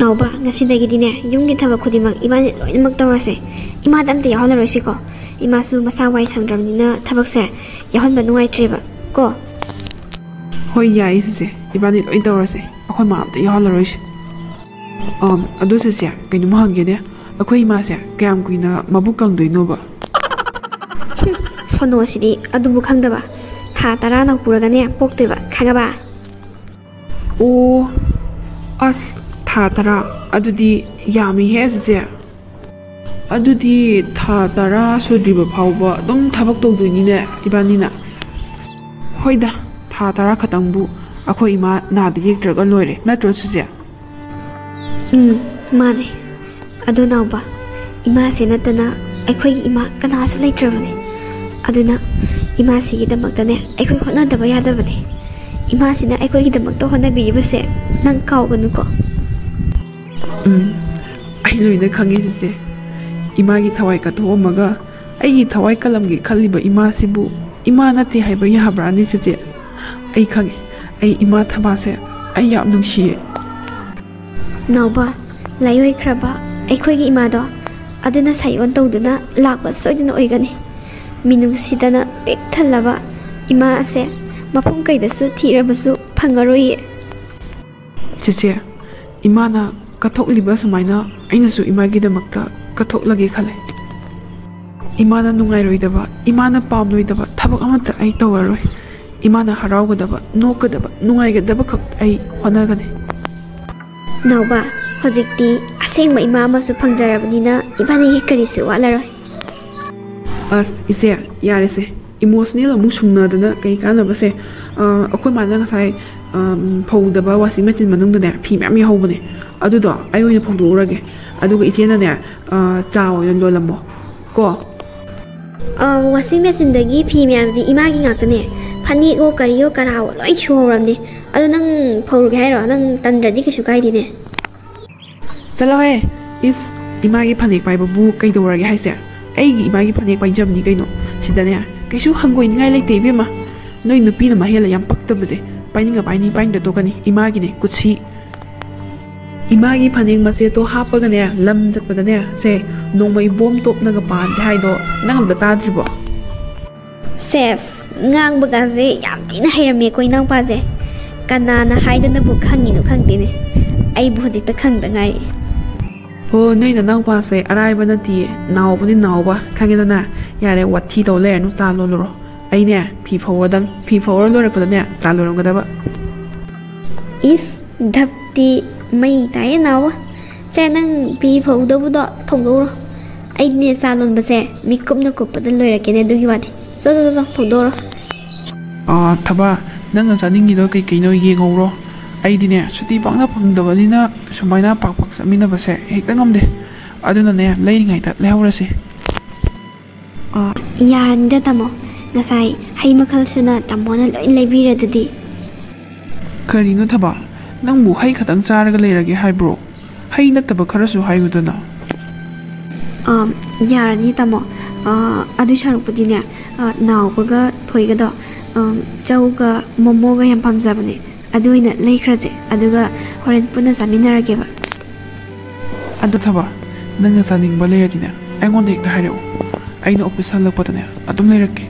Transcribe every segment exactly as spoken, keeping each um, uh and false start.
ꯅꯥꯎꯕ, ꯉꯁꯤꯗꯒꯤꯗꯤꯅꯦ, ꯌꯨꯝꯒꯤ ꯊꯕꯛ ꯈꯨꯗꯤꯡꯃꯛ ꯏꯕꯥꯅꯤ ꯂꯣꯏꯅꯃꯛ ꯇꯧꯔꯁꯦ꯫ ꯏꯃꯥꯗ ꯑꯝꯇ ꯌꯥꯎꯍꯜꯂꯔꯣꯏꯁꯤꯀꯣ? ꯏꯃꯥꯁꯨ ꯃꯁꯥ ꯋꯥꯏ ꯁꯪꯗ꯭ꯔꯕꯅꯤꯅ ꯊꯕꯛꯁꯦ ꯌꯥꯎꯍꯟꯕ ꯅꯨꯡꯉꯥꯏꯇ꯭ꯔꯦꯕ ꯀꯣ꯫ ꯍꯣꯏ, ꯌꯥꯏꯌꯦ ꯆꯦꯆꯦ, ꯏꯕꯥꯅꯤ ꯂꯣꯏ ꯇꯧꯔꯁꯦ꯫ ꯑꯩꯈꯣꯏ ꯃꯥ ꯑꯝꯇ ꯌꯥꯎꯍꯜꯂꯔꯣꯏꯁꯦ꯫ ꯑꯝ, ꯑꯗꯣ ꯆꯦꯆꯦ, ꯀꯩꯅꯣꯝ ꯍꯪꯒꯦꯅꯦ꯫ ꯑꯩꯈꯣꯏ ꯏꯃꯥꯁꯦ ꯀꯌꯥꯝ ꯀꯨꯏꯅ ꯃꯕꯨꯛ ꯀꯪꯗꯣꯏꯅꯣꯕ? ꯁꯣꯅꯣꯁꯤꯗꯤ ꯑꯗꯨꯕꯨ ꯈꯪꯗꯕ? ꯊꯥ ꯇꯔꯥ ꯅꯧꯄꯨꯔꯒꯅꯦ ꯄꯣꯛꯇꯣꯏꯕ, ꯈꯪꯉꯕ? ꯑꯣ, ꯑꯁ, ꯊꯥ ꯇꯔꯥ? ꯑꯗꯨꯗꯤ ꯌꯥꯝꯃꯤꯍꯦ, ꯆꯦꯆꯦ꯫ ꯑꯗꯨꯗꯤ ꯊꯥ ꯇꯔꯥ ꯁꯨꯗ꯭ꯔꯤꯕ ꯐꯥꯎꯕ ꯑꯗꯨꯝ ꯊꯕꯛ ꯇꯧꯗꯣꯏꯅꯤꯅꯦ, ꯏꯕꯥꯅꯤꯅ꯫ ꯍꯣꯏꯗ, ꯊꯥ ꯇꯔꯥ ꯈꯛꯇꯪꯕꯨ ꯑꯩꯈꯣꯏ ꯏꯃꯥ ꯅꯥꯗ ꯌꯦꯛꯇ꯭ꯔꯒ ꯂꯣꯏꯔꯦ, ꯅꯠꯇ꯭ꯔꯣ, ꯆꯦꯆꯦ? ꯎꯝ, ꯃꯥꯅꯦ꯫ ꯑꯗꯣ ꯅꯥꯎꯕ, ꯏꯃꯥꯁꯦ ꯅꯠꯇꯅ ꯑꯩꯈꯣꯏꯒꯤ ꯏꯃꯥ ꯀꯅꯥꯁꯨ ꯂꯩꯇ꯭ꯔꯕꯅꯦ꯫ ꯑꯗꯨꯅ ꯏꯃꯥꯁꯤꯒꯤꯗꯃꯛꯇꯅꯦ ꯑꯩꯈꯣꯏ ꯍꯣꯠꯅꯗꯕ ꯌꯥꯗꯕꯅꯦ꯫ ꯏꯃꯥꯁꯤꯅ ꯑꯩꯈꯣꯏꯒꯤꯗꯃꯛꯇ ꯍꯣꯠꯅꯕꯤꯔꯤꯕꯁꯦ ꯅꯪ ꯀꯥꯎꯒꯅꯨꯀꯣ꯫ ꯎꯝ, ꯑꯩ ꯂꯣꯏꯅ ꯈꯪꯉꯦ, ꯆꯦꯆꯦ꯫ ꯏꯃꯥꯒꯤ ꯊꯋꯥꯏ ꯀꯠꯊꯣꯛꯑꯝꯃꯒ ꯑꯩꯒꯤ ꯊꯋꯥꯏ ꯀꯂꯝꯒꯦ ꯈꯜꯂꯤꯕ ꯏꯃꯥꯁꯤꯕꯨ ꯏꯃꯥ ꯅꯠꯇꯦ ꯍꯥꯏꯕ ꯌꯥꯕ꯭ꯔꯥꯅꯦ, ꯆꯦꯆꯦ? ꯑꯩ ꯈꯪꯉꯦ, ꯑꯩ ꯏꯃꯥ ꯊꯕꯥꯁꯦ ꯑꯩ ꯌꯥꯝ ꯅꯨꯡꯁꯤꯌꯦ꯫ ꯅꯥꯎꯕ, ꯂꯥꯏꯑꯣꯏꯈ꯭ꯔꯕ ꯑꯩꯈꯣꯏꯒꯤ ꯏꯃꯥꯗꯣ ꯑꯗꯨꯅ ꯁꯥꯏꯑꯣꯟ ꯇꯧꯗꯨꯅ ꯂꯥꯛꯄ ꯁꯣꯏꯗꯅ ꯑꯣꯏꯒꯅꯤ꯫ ꯃꯤꯅꯨꯡꯁꯤꯗꯅ ꯄꯤꯛ ꯊꯜꯂꯕ ꯏꯃꯥ ꯑꯁꯦ ꯃꯐꯝ ꯀꯩꯗꯁꯨ ꯊꯤꯔꯕꯁꯨ ꯐꯪꯉꯔꯣꯏꯌꯦ꯫ ꯆꯦꯆꯦ, ꯏꯃꯥꯅ ꯀꯠꯊꯣꯛꯂꯤꯕ ꯁꯨꯃꯥꯏꯅ ꯑꯩꯅꯁꯨ ꯏꯃꯥꯒꯤꯗꯃꯛꯇ ꯀꯠꯊꯣꯛꯂꯒꯦ ꯈꯜꯂꯦ꯫ ꯏꯃꯥꯅ ꯅꯨꯡꯉꯥꯏꯔꯣꯏꯗꯕ, ꯏꯃꯥꯅ ꯄꯥꯝꯂꯣꯏꯗꯕ ꯊꯕꯛ ꯑꯃꯠꯇ ꯑꯩ ꯇꯧꯔꯔꯣꯏ꯫ ꯏꯃꯥꯅ ꯍꯔꯥꯎꯒꯗꯕ, ꯅꯣꯛꯀꯗꯕ, ꯅꯨꯡꯉꯥꯏꯒꯗꯕ ꯈꯛ ꯑꯩ ꯍꯣꯠꯅꯒꯅꯤ꯫ ꯅꯥꯎꯕ, ꯍꯧꯖꯤꯛꯇꯤ ꯑꯁꯦꯡꯕ ꯏꯃꯥ ꯑꯃꯁꯨ ꯐꯪꯖꯔꯕꯅꯤꯅ ꯏꯕꯥꯅꯤꯒꯤ ꯀꯔꯤꯁꯨ ꯋꯥꯠꯂꯔꯣꯏ꯫ ꯑꯁ, ꯏꯆꯦ, ꯌꯥꯔꯦꯁꯦ꯫ ꯏꯃꯣꯁꯅꯦꯜ ꯑꯃꯨꯛ ꯁꯨꯡꯅꯗꯅ ꯀꯩ ꯀꯥꯟꯅꯕꯁꯦ? ꯑ, ꯑꯩꯈꯣꯏ ꯃꯥꯅ ꯉꯁꯥꯏ, ꯑ, ꯐꯧꯗꯕ ꯋꯥꯁꯤꯡ ꯃꯦꯆꯤꯟ ꯃꯅꯨꯡꯗꯅꯦ ꯐꯤ ꯃꯌꯥꯝ ꯌꯥꯍꯧꯕꯅꯦ꯫ ꯑꯗꯨꯗꯣ ꯑꯩ ꯑꯣꯏꯅ ꯐꯧꯗꯣꯛꯎꯔꯒꯦ꯫ ꯑꯗꯨꯒ ꯏꯆꯦꯅꯅꯦ, ꯑ, ꯆꯥ ꯑꯣꯏꯅ ꯂꯣꯜꯂꯝꯃꯣ ꯀꯣ꯫ ꯑ, ꯋꯥꯁꯤꯡ ꯃꯦꯆꯤꯟꯗꯒꯤ ꯐꯤ ꯃꯌꯥꯝꯗꯤ ꯏꯃꯥꯒꯤ ꯉꯥꯛꯇꯅꯦ꯫ ꯐꯅꯦꯛꯑꯣ, ꯀꯔꯤꯑꯣ, ꯀꯔꯥꯑꯣ, ꯂꯣꯏ ꯁꯨꯍꯧꯔꯕꯅꯦ꯫ ꯑꯗꯣ ꯅꯪ ꯐꯧꯔꯨꯒꯦ ꯍꯥꯏꯔꯣ? ꯅꯪ ꯇꯟꯗ꯭ꯔꯗꯤ ꯀꯩꯁꯨ ꯀꯥꯏꯗꯦꯅꯦ꯫ ꯆꯠꯂꯣꯍꯦ! ꯏꯁ, ꯏꯃꯥꯒꯤ ꯐꯅꯦꯛ ꯄꯥꯏꯕꯕꯨ ꯀꯩꯗꯧꯔꯒꯦ ꯍꯥꯏꯁꯦ? ꯑꯩꯒꯤ ꯏꯃꯥꯒꯤ ꯐꯅꯦꯛ ꯄꯥꯏꯖꯕꯅꯤ ꯀꯩꯅꯣ꯫ ꯁꯤꯗꯅꯦ ꯀꯩꯁꯨ ꯍꯪꯒꯣꯏꯅꯤꯡꯉꯥꯏ ꯂꯩꯇꯦ, ꯏꯕꯦꯝꯃ꯫ ꯅꯣꯏ ꯅꯨꯄꯤꯅ ꯃꯍꯦꯜꯂ ꯌꯥꯝ ꯄꯛꯇꯕꯁꯦ꯫ ꯄꯥꯏꯅꯤꯡꯉ ꯄꯥꯏꯅꯤ, ꯄꯥꯏꯅꯤꯡꯗ ꯇꯣꯛꯀꯅꯤ꯫ ꯏꯃꯥꯒꯤꯅꯦ, ꯀꯨꯠꯁꯤ꯫ ꯏꯃꯥꯒꯤ ꯐꯅꯦꯛ ꯃꯆꯦꯠꯇꯣ ꯍꯥꯞꯄꯒꯅꯦ, ꯂꯝ ꯆꯠꯄꯗꯅꯦ, ꯁꯦ, ꯅꯣꯡꯃꯩ ꯕꯣꯝ ꯇꯣꯞꯅꯒ ꯄꯥꯟꯗꯦ ꯍꯥꯏꯗꯣ ꯅꯪ ꯑꯝꯇ ꯇꯥꯗ꯭ꯔꯤꯕꯣ? ꯁꯦꯁ, ꯉꯥꯡꯕꯒꯁꯦ ꯌꯥꯝ ꯊꯤꯅ ꯍꯩꯔꯝꯃꯦꯀꯣ ꯏꯅꯥꯎꯄꯥꯁꯦ꯫ ꯀꯅꯥꯅ ꯍꯥꯏꯗꯅꯕꯨ ꯈꯪꯉꯤꯅꯣ ꯈꯪꯗꯦꯅꯦ꯫ ꯑꯩꯕꯨ ꯍꯧꯖꯤꯛꯇ ꯈꯪꯗ ꯉꯥꯏꯔꯤ꯫ ꯍꯣ, ꯅꯣꯏ ꯅꯅꯥꯎꯄꯥꯁꯦ ꯑꯔꯥꯏꯕ ꯅꯠꯇꯤꯌꯦ꯫ ꯅꯥꯎꯕꯗꯤ ꯅꯥꯎꯕ, ꯈꯪꯉꯦꯗꯅ꯫ ꯌꯥꯔꯦ, ꯋꯥꯊꯤ ꯇꯧ ꯂꯩꯔꯅꯨ, ꯆꯥ ꯂꯣꯜꯂꯨꯔꯣ꯫ ꯑꯩꯅꯦ, ꯐꯤ ꯐꯧꯔꯗꯝ, ꯐꯤ ꯐꯧꯔ ꯂꯣꯏꯔꯛꯄꯗꯅꯦ, ꯆꯥ ꯂꯣꯜꯂꯝꯒꯗꯕ꯫ ꯏꯁ, ꯙꯞꯇꯤ ꯃꯩ ꯇꯥꯏꯌꯦ ꯅꯥꯎꯕ꯫ ꯁꯦ, ꯅꯪ ꯐꯤ ꯐꯧꯗꯧꯕꯗꯣ ꯐꯧꯗꯣꯛꯎꯔꯣ꯫ ꯑꯩꯗꯤꯅꯦ, ꯆꯥ ꯂꯣꯟꯕꯁꯦ ꯃꯤꯀꯨꯞꯅ ꯀꯨꯞꯄꯗ ꯂꯣꯏꯔꯛꯀꯦꯅꯦ, ꯑꯗꯨꯒꯤ ꯋꯥꯗꯤ꯫ ꯆꯣ, ꯆꯣ, ꯆꯣ, ꯆꯣ, ꯐꯧꯗꯣꯛꯎꯔꯣ꯫ ꯑꯥ, ꯊꯕꯥ, ꯅꯪꯅ ꯆꯥꯅꯤꯡꯉꯤꯗꯣ ꯀꯩꯀꯩꯅꯣ ꯌꯦꯡꯍꯧꯔꯣ꯫ ꯑꯩꯗꯤꯅꯦ, ꯁꯨꯇꯤ ꯄꯥꯛꯅ ꯐꯪꯗꯕꯅꯤꯅ ꯁꯨꯃꯥꯏꯅ ꯄꯥꯛ ꯄꯥꯛ ꯆꯠꯃꯤꯟꯅꯕꯁꯦ ꯍꯦꯛꯇ ꯉꯝꯗꯦ꯫ ꯑꯗꯨꯅꯅꯦ, ꯂꯩꯔꯤꯉꯩꯗ ꯂꯩꯍꯧꯔꯁꯤ꯫ ꯑꯥ, ꯌꯥꯔꯅꯤꯗ ꯇꯥꯃꯣ, ꯉꯁꯥꯏ ꯍꯩ ꯃꯈꯜ ꯁꯨꯅ ꯇꯥꯃꯣꯅ ꯂꯣꯏ ꯂꯩꯕꯤꯔꯗꯨꯗꯤ꯫ ꯀꯔꯤꯅꯣ ꯊꯕꯥ, ꯅꯪꯕꯨ ꯍꯩ ꯈꯛꯇꯪ ꯆꯥꯔꯒ ꯂꯩꯔꯒꯦ ꯍꯥꯏꯕ꯭ꯔꯣ? ꯍꯩ ꯅꯠꯇꯕ ꯈꯔꯁꯨ ꯍꯥꯏꯌꯨꯗꯅ꯫ ꯑꯥ, ꯌꯥꯔꯅꯤ ꯇꯥꯃꯣ꯫ ꯑꯥ, ꯑꯗꯨꯏ ꯁꯔꯨꯛꯄꯨꯗꯤꯅꯦ, ꯑꯥ, ꯅꯥꯎꯕꯒ ꯊꯣꯏꯒꯗꯣ, ꯑꯥ, ꯆꯧꯒ ꯃꯣꯃꯣꯒ ꯌꯥꯝ ꯄꯥꯝꯖꯕꯅꯦ꯫ ꯑꯗꯨ ꯑꯣꯏꯅ ꯂꯩꯈ꯭ꯔꯁꯦ, ꯑꯗꯨꯒ ꯍꯣꯔꯦꯟ ꯄꯨꯟꯅ ꯆꯥꯃꯤꯟꯅꯔꯒꯦꯕ꯫ ꯑꯗꯣ ꯊꯕꯥ, ꯅꯪꯅ ꯆꯥꯅꯤꯡꯕ ꯂꯩꯔꯗꯤꯅꯦ, ꯑꯩꯉꯣꯟꯗ ꯍꯦꯛꯇ ꯍꯥꯏꯔꯛꯎ꯫ ꯑꯩꯅ ꯑꯣꯐꯤꯁ ꯍꯜꯂꯛꯄꯗꯅꯦ, ꯑꯗꯨꯝ ꯂꯩꯔꯛꯀꯦ꯫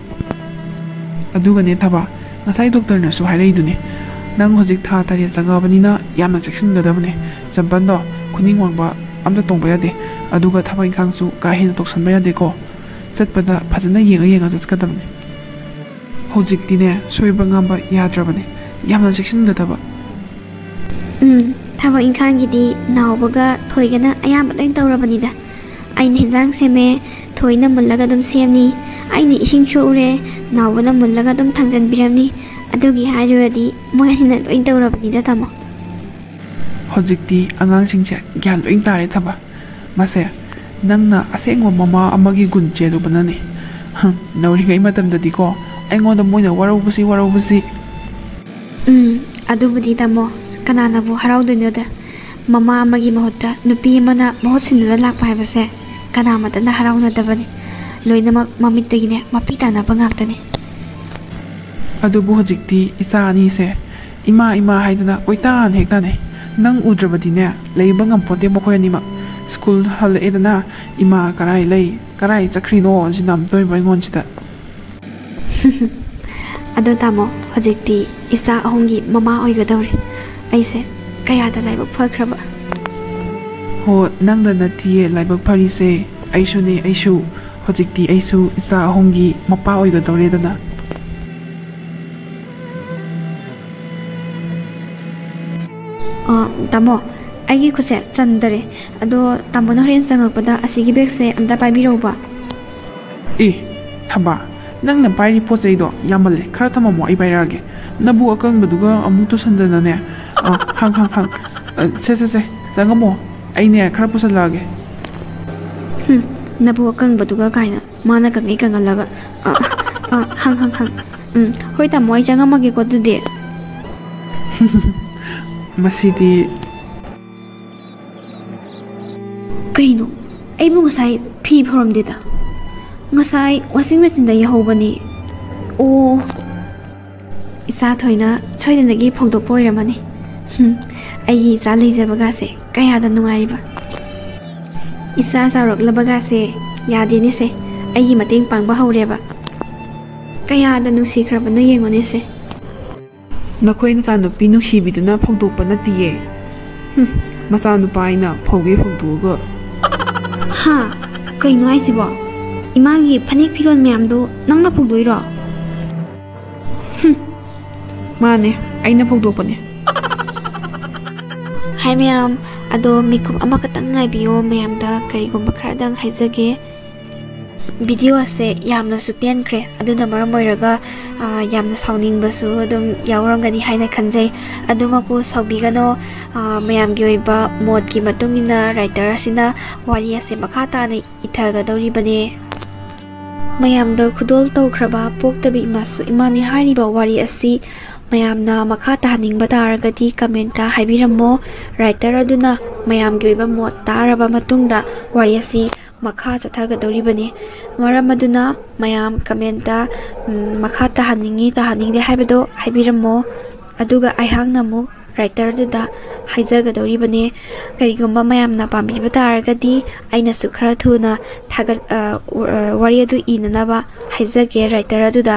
ꯑꯗꯨꯒꯅꯦ ꯊꯕꯥ, ꯉꯁꯥꯏ ꯗꯣꯛꯇꯔꯅꯁꯨ ꯍꯥꯏꯔꯛꯏꯗꯨꯅꯤ, ꯅꯪ ꯍꯧꯖꯤꯛ ꯊꯥ ꯇꯔꯦꯠ ꯆꯪꯉꯛꯑꯕꯅꯤꯅ ꯌꯥꯝꯅ ꯆꯦꯛꯁꯤꯟꯒꯗꯕꯅꯦ꯫ ꯆꯝꯄꯜꯗꯣ, ꯈꯨꯅꯤꯡ ꯋꯥꯡꯕ ꯑꯝꯇ ꯇꯣꯡꯕ ꯌꯥꯗꯦ꯫ ꯑꯗꯨꯒ ꯊꯕꯛ ꯏꯪꯈꯥꯡꯁꯨ ꯀꯥ ꯍꯦꯟꯅ ꯇꯧꯁꯟꯕ ꯌꯥꯗꯦꯀꯣ꯫ ꯆꯠꯄꯗ ꯐꯖꯅ ꯌꯦꯡꯉ ꯌꯦꯡꯉ ꯆꯠꯀꯗꯕꯅꯦ꯫ ꯍꯧꯖꯤꯛꯇꯤꯅꯦ, ꯁꯣꯏꯕ ꯉꯥꯝꯕ ꯌꯥꯗ꯭ꯔꯕꯅꯦ꯫ ꯌꯥꯝꯅ ꯆꯦꯛꯁꯤꯟꯒꯗꯕ꯫ ꯎꯝ, ꯊꯕꯛ ꯏꯪꯈꯥꯡꯒꯤꯗꯤ ꯅꯥꯎꯕꯒ ꯊꯣꯏꯒꯅ ꯑꯌꯥꯝꯕ ꯂꯣꯏ ꯇꯧꯔꯕꯅꯤꯗ꯫ ꯑꯩꯅ ꯍꯦꯟꯖꯥꯡ ꯁꯦꯝꯃꯦ, ꯊꯣꯏꯅ ꯃꯨꯜꯂꯒ ꯑꯗꯨꯝ ꯁꯦꯝꯅꯤ꯫ ꯑꯩꯅ ꯏꯁꯤꯡ ꯁꯣꯛꯎꯔꯦ, ꯅꯥꯎꯕꯅ ꯃꯨꯜꯂꯒ ꯑꯗꯨꯝ ꯊꯥꯡꯖꯟꯕꯤꯔꯝꯅꯤ꯫ ꯑꯗꯨꯒꯤ ꯍꯥꯏꯔꯨꯔꯗꯤ ꯃꯣꯏ ꯑꯅꯤꯅ ꯂꯣꯏ ꯇꯧꯔꯕꯅꯤꯗ, ꯇꯥꯃꯣ꯫ ꯍꯧꯖꯤꯛꯇꯤ ꯑꯉꯥꯡꯁꯤꯡꯁꯦ ꯒ꯭ꯌꯥꯟ ꯂꯣꯏ ꯇꯥꯔꯦ ꯊꯕ꯫ ꯃꯁꯦ ꯅꯪꯅ ꯑꯁꯦꯡꯕ ꯃꯃꯥ ꯑꯃꯒꯤ ꯒꯨꯟ ꯆꯦꯜꯂꯨꯕꯅꯅꯦ꯫ ꯍꯝ, ꯅꯧꯔꯤꯉꯩ ꯃꯇꯝꯗꯗꯤꯀꯣ, ꯑꯩꯉꯣꯟꯗ ꯃꯣꯏꯅ ꯋꯥꯔꯧꯕꯁꯤ, ꯋꯥꯔꯧꯕꯁꯤ꯫ ꯎꯝ, ꯑꯗꯨꯕꯨꯗꯤ ꯇꯥꯃꯣ, ꯀꯅꯥꯅꯕꯨ ꯍꯔꯥꯎꯗꯣꯏꯅꯣꯗ? ꯃꯃꯥ ꯑꯃꯒꯤ ꯃꯍꯨꯠꯇ ꯅꯨꯄꯤ ꯑꯃꯅ ꯃꯍꯨꯠ ꯁꯤꯟꯗꯨꯅ ꯂꯥꯛꯄ ꯍꯥꯏꯕꯁꯦ ꯀꯅꯥꯃꯠꯇꯅ ꯍꯔꯥꯎꯅꯗꯕꯅꯤ꯫ ꯂꯣꯏꯅꯃꯛ ꯃꯃꯤꯠꯇꯒꯤꯅꯦ ꯃꯄꯤ ꯇꯥꯅꯕ ꯉꯥꯛꯇꯅꯤ꯫ ꯑꯗꯨꯕꯨ ꯍꯧꯖꯤꯛꯇꯤ ꯏꯆꯥ ꯑꯅꯤꯁꯦ ꯏꯃꯥ, ꯏꯃꯥ ꯍꯥꯏꯗꯅ ꯀꯣꯏꯇꯥꯟ ꯍꯦꯛ ꯇꯥꯟꯅꯩ꯫ ꯅꯪ ꯎꯗ꯭ꯔꯕꯗꯤꯅꯦ, ꯂꯩꯕ ꯉꯝꯄꯣꯠꯇꯦ ꯃꯈꯣꯏ ꯑꯅꯤꯃꯛ꯫ ꯁ꯭ꯀꯨꯜ ꯍꯜꯂꯛꯑꯦꯗꯅ, "ꯏꯃꯥ ꯀꯔꯥꯏ ꯂꯩ, ꯀꯔꯥꯏ ꯆꯠꯈ꯭ꯔꯤꯅꯣ?" ꯁꯤꯅ ꯑꯃꯨꯛꯇꯣꯏꯕ ꯑꯩꯉꯣꯟꯁꯤꯗ꯫ ꯑꯗꯣ ꯇꯥꯃꯣ, ꯍꯧꯖꯤꯛꯇꯤ ꯏꯆꯥ ꯑꯍꯨꯝꯒꯤ ꯃꯃꯥ ꯑꯣꯏꯒꯗꯧꯔꯦ꯫ ꯑꯩꯁꯦ ꯀꯌꯥꯗ ꯂꯥꯏꯕꯛ ꯐꯈ꯭ꯔꯕ꯫ ꯍꯣ, ꯅꯪꯗ ꯅꯠꯇꯤꯌꯦ ꯂꯥꯏꯕꯛ ꯐꯔꯤꯁꯦ, ꯑꯩꯁꯨꯅꯦ, ꯑꯩꯁꯨ꯫ ꯍꯧꯖꯤꯛꯇꯤ ꯑꯩꯁꯨ ꯏꯆꯥ ꯑꯍꯨꯝꯒꯤ ꯃꯄꯥ ꯑꯣꯏꯒꯗꯧꯔꯦꯗꯅ꯫ ꯑ, ꯇꯥꯃꯣ, ꯑꯩꯒꯤ ꯈꯨꯠꯁꯦ ꯆꯟꯗꯔꯦ꯫ ꯑꯗꯣ ꯇꯥꯃꯣꯅ ꯍꯣꯔꯦꯟ ꯆꯪꯉꯛꯄꯗ ꯑꯁꯤꯒꯤ ꯕꯦꯒꯁꯦ ꯑꯝꯇ ꯄꯥꯏꯕꯤꯔꯧꯕ꯫ ꯑꯦ, ꯊꯝꯕꯥ, ꯅꯪꯅ ꯄꯥꯏꯔꯤ ꯄꯣꯠ ꯆꯩꯗꯣ ꯌꯥꯝꯃꯜꯂꯦ, ꯈꯔ ꯊꯝꯃꯝꯃꯣ, ꯑꯩ ꯄꯥꯏꯔꯛꯑꯒꯦ꯫ ꯅꯕꯨ ꯑꯀꯪꯕꯗꯨꯒ ꯑꯃꯨꯛ ꯇꯨꯁꯟꯗꯅꯅꯦ꯫ ꯑ, ꯍꯪ, ꯍꯪ, ꯍꯪ꯫ ꯑ, ꯁꯦ, ꯁꯦ, ꯁꯦ, ꯆꯪꯉꯝꯃꯣ, ꯑꯩꯅꯦ ꯈꯔ ꯄꯨꯁꯜꯂꯛꯑꯒꯦ꯫ ꯍꯨꯝ, ꯅꯕꯨ ꯑꯀꯪꯕꯗꯨꯒ ꯀꯥꯏꯅ, ꯃꯥꯅ ꯀꯪꯉꯩ ꯀꯪꯍꯜꯂꯒ꯫ ꯑ, ꯑ, ꯍꯪ, ꯍꯪ, ꯍꯪ꯫ ꯎꯝ, ꯍꯣꯏ ꯇꯥꯃꯣ, ꯑꯩ ꯆꯪꯉꯝꯃꯒꯦꯀꯣ ꯑꯗꯨꯗꯤ꯫ ꯃꯁꯤꯗꯤ꯫ ꯀꯩꯅꯣ? ꯑꯩꯕꯨ ꯉꯁꯥꯏ ꯐꯤ ꯐꯧꯔꯝꯗꯦꯗ꯫ ꯉꯁꯥꯏ ꯋꯥꯁꯤꯡ ꯃꯦꯆꯤꯟꯗ ꯌꯥꯍꯧꯕꯅꯤ꯫ ꯑꯣ, ꯏꯆꯥ ꯊꯣꯏꯅ ꯁꯣꯏꯗꯅꯒꯤ ꯐꯧꯗꯣꯛꯄ ꯑꯣꯏꯔꯝꯃꯅꯤ꯫ ꯍꯨꯝ, ꯑꯩꯒꯤ ꯏꯆꯥ ꯂꯩꯖꯕꯒꯥꯁꯦ ꯀꯌꯥꯗ ꯅꯨꯡꯉꯥꯏꯔꯤꯕ꯫ ꯏꯆꯥ ꯆꯥꯎꯔꯛꯂꯕꯒꯥꯁꯦ ꯌꯥꯗꯦꯅꯦꯁꯦ, ꯑꯩꯒꯤ ꯃꯇꯦꯡ ꯄꯥꯡꯕ ꯍꯧꯔꯦꯕ꯫ ꯀꯌꯥꯗ ꯅꯨꯡꯁꯤꯈ꯭ꯔꯕꯅꯣ ꯌꯦꯡꯉꯨꯅꯦꯁꯦ꯫ ꯅꯈꯣꯏ ꯅꯆꯥꯅꯨꯄꯤ ꯅꯨꯡꯁꯤꯕꯤꯗꯨꯅ ꯐꯧꯗꯣꯛꯄ ꯅꯠꯇꯤꯌꯦ꯫ ꯍꯨꯝ, ꯃꯆꯥꯅꯨꯄꯥ ꯑꯩꯅ ꯐꯧꯒꯦ ꯐꯧꯗꯣꯛꯑꯒ꯫ ꯍꯥ? ꯀꯩꯅꯣ ꯍꯥꯏꯁꯤꯕꯣ? ꯏꯃꯥꯒꯤ ꯐꯅꯦꯛ ꯐꯤꯔꯣꯜ ꯃꯌꯥꯝꯗꯣ ꯅꯪꯅ ꯐꯧꯗꯣꯛꯏꯔꯣ? ꯍꯨꯝ, ꯃꯥꯅꯦ, ꯑꯩꯅ ꯐꯧꯗꯣꯛꯄꯅꯦ꯫ ꯍꯥꯏ ꯃꯌꯥꯝ, ꯑꯗꯣ ꯃꯤꯀꯨꯞ ꯑꯃꯈꯛꯇꯪ ꯉꯥꯏꯕꯤꯌꯣ, ꯃꯌꯥꯝꯗ ꯀꯔꯤꯒꯨꯝꯕ ꯈꯔꯗꯪ ꯍꯥꯏꯖꯒꯦ꯫ ꯚꯤꯗꯤꯑꯣ ꯑꯁꯦ ꯌꯥꯝꯅꯁꯨ ꯇꯦꯟꯈ꯭ꯔꯦ, ꯑꯗꯨꯅ ꯃꯔꯝ ꯑꯣꯏꯔꯒ, ꯑ, ꯌꯥꯝꯅ ꯁꯥꯎꯅꯤꯡꯕꯁꯨ ꯑꯗꯨꯝ ꯌꯥꯎꯔꯝꯒꯅꯤ ꯍꯥꯏꯅ ꯈꯟꯖꯩ꯫ ꯑꯗꯨꯃꯛꯄꯨ ꯁꯥꯎꯕꯤꯒꯅꯣ꯫ ꯑ, ꯃꯌꯥꯝꯒꯤ ꯑꯣꯏꯕ ꯃꯣꯠꯀꯤ ꯃꯇꯨꯡ ꯏꯟꯅ writer ꯑꯁꯤꯅ ꯋꯥꯔꯤ ꯑꯁꯦ ꯃꯈꯥ ꯇꯥꯅ ꯏꯊꯒꯗꯧꯔꯤꯕꯅꯦ꯫ ꯃꯌꯥꯝꯗ ꯈꯨꯗꯣꯜ ꯇꯧꯈ꯭ꯔꯕ ꯄꯣꯛꯇꯕꯤ ꯏꯃꯥꯁꯨ ꯏꯃꯥꯅꯤ ꯍꯥꯏꯔꯤꯕ ꯋꯥꯔꯤ ꯑꯁꯤ ꯃꯌꯥꯝꯅ ꯃꯈꯥ ꯇꯥꯍꯟꯅꯤꯡꯕ ꯇꯥꯔꯒꯗꯤ comment ꯍꯥꯏꯕꯤꯔꯝꯃꯣ꯫ Writer ꯑꯗꯨꯅ ꯃꯌꯥꯝꯒꯤ ꯑꯣꯏꯕ ꯃꯣꯠ ꯇꯥꯔꯕ ꯃꯇꯨꯡꯗ ꯋꯥꯔꯤ ꯑꯁꯤ ꯃꯈꯥ ꯆꯠꯊꯒꯗꯧꯔꯤꯕꯅꯤ꯫ ꯃꯔꯝ ꯑꯗꯨꯅ ꯃꯌꯥꯝ comment, ꯎꯝ, ꯃꯈꯥ ꯇꯥꯍꯟꯅꯤꯡꯉꯤ, ꯇꯥꯍꯟꯅꯤꯡꯗꯦ ꯍꯥꯏꯕꯗꯣ ꯍꯥꯏꯕꯤꯔꯝꯃꯣ꯫ ꯑꯗꯨꯒ ꯑꯩꯍꯥꯛꯅ ꯑꯃꯨꯛ ꯔꯥꯏꯇꯔꯗꯨꯗ ꯍꯥꯏꯖꯒꯗꯧꯔꯤꯕꯅꯦ꯫ ꯀꯔꯤꯒꯨꯝꯕ ꯃꯌꯥꯝꯅ ꯄꯥꯝꯕꯤꯕ ꯇꯥꯔꯒꯗꯤ ꯑꯩꯅꯁꯨ ꯈꯔ ꯊꯨꯅ ꯊꯥꯒꯠ-, ꯑ, ꯋꯥꯔꯤ ꯑꯗꯨ ꯏꯅꯅꯕ ꯍꯥꯏꯖꯒꯦ ꯔꯥꯏꯇꯔ ꯑꯗꯨꯗ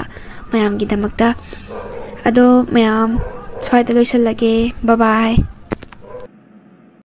ꯃꯌꯥꯝꯒꯤꯗꯃꯛꯇ꯫ ꯑꯗꯣ ꯃꯌꯥꯝ ꯁ꯭ꯋꯥꯏꯗ ꯂꯣꯏꯁꯤꯜꯂꯒꯦ꯫ ꯕꯥꯏ ꯕꯥꯏ꯫